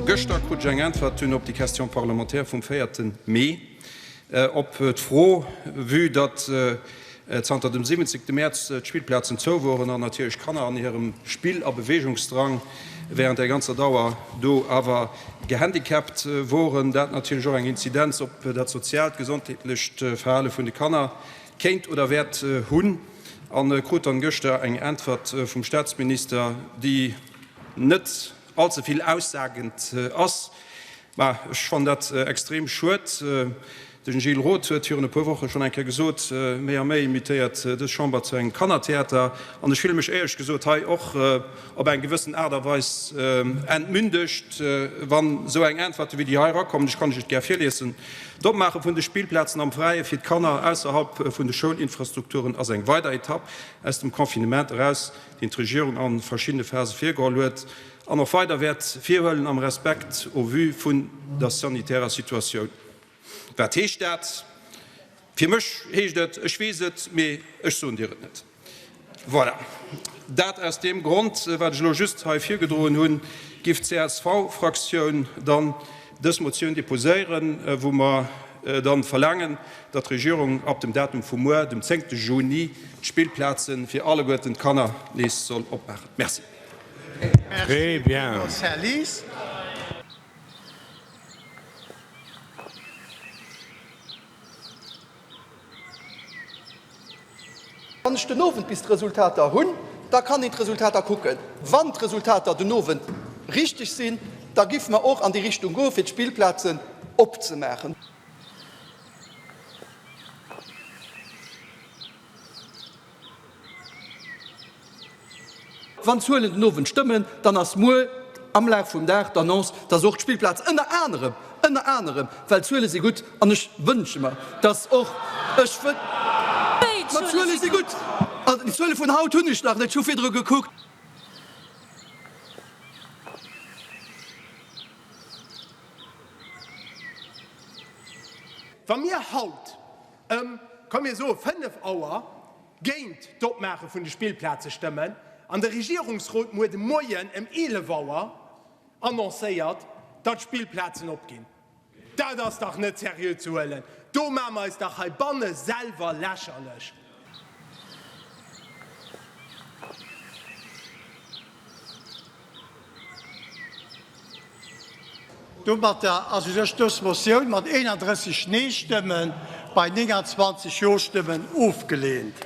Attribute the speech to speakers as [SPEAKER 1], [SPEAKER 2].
[SPEAKER 1] Gëschter krut ech eng Äntwert dunn op déi Question parlementaire vum véierte Mee op d'Fro, vue datt zanter dem 17. Mäerz d'Spillplazen zou woren an natierlech d'Kanner an hirem Spill a Beweegungsdrang während där ganzer Dauer do awer gehandicapt woren, dat natierlech och eng Inzidenz op dat soziaalt, gesondheetlecht Verhale vun de Kanner kéint oder wäert hunn, a krut dann gëschter eng Äntwert vum Staatsminister, déi net allze vill aussagend ass. Mä ech fannen dat extrem schued. De Gilles Roth huet virun e puer Woche schonn eng Kéier gesot, méi a méi mutéiert dës Chamber zu engem Kannertheater. An ech fille mech éierlech gesot hei och op eng gewëssen Aart a Weis entmündegt, wann esou eng Äntwerte wéi déi hei erakommen. Ech kann lech et gär virliesen, D'Opmaache vun de Spillplazen am Fräie fir d'Kanner ausserhalb vun de Schoulinfrastrukturen ass eng weider Etapp aus dem Confinement eraus, deen d'Regierung a verschiddene Phase virgeholl huet an och weider wäert virhuelen, am Respekt au vu vun der sanitärer Situatioun. Wat heescht dat? Fir mech heescht et, ech weess et, mee ech soen dir et net. Voilà. Dat aus deem Grond, wat ech elo just hei virgedroen hunn, giff d'CSV-Fraktioun dann dës Motioun déposéieren, wou mer dann verlaangen, datt d'Regierung ab dem Datum vu muer, dem zéngte Juni, d'Spillplaze fir alleguerten d'Kanner nees soll opmaachen. Merci.
[SPEAKER 2] Très bien. Här Lies.
[SPEAKER 3] Wann ech den Owend bis d'Resultater hunn, da kann een d'Resultater kucken. Wann d'Resultater den Owend richteg sinn, da giffe mer och an déi Richtung goen, fir d'Spillplazen opzemaachen. Wann d'Zuelen den Owend stëmmen, dann ass muer am Laf vum Dag d'Annonce, dass och d'Spillplaz ënner anerem, ënner anerem, well d'Zuele si gutt an ech wënsche mer, dass och, ech wën, ma d'Zuele si gutt, an d'Zuele vun haut hunn ech nach net, ech hu virdru gekuckt.
[SPEAKER 4] Wa mir haut ëm, komm mir soe 5 Auer, géint d'Opmaache vun de Spillplaze stëmmen an de Regierungsrot muer de Moien ëm 11 Auer annoncéiert, datt d'Spillplazen opginn. Dat ass dach net seriö ze huelen! Do maache mer eis dach heibanne selwer lächerlech!
[SPEAKER 2] Domatter ass u sech dës Motioun mat 31 Nee-Stëmme bei 29 Jo-Stëmmen ofgeleent.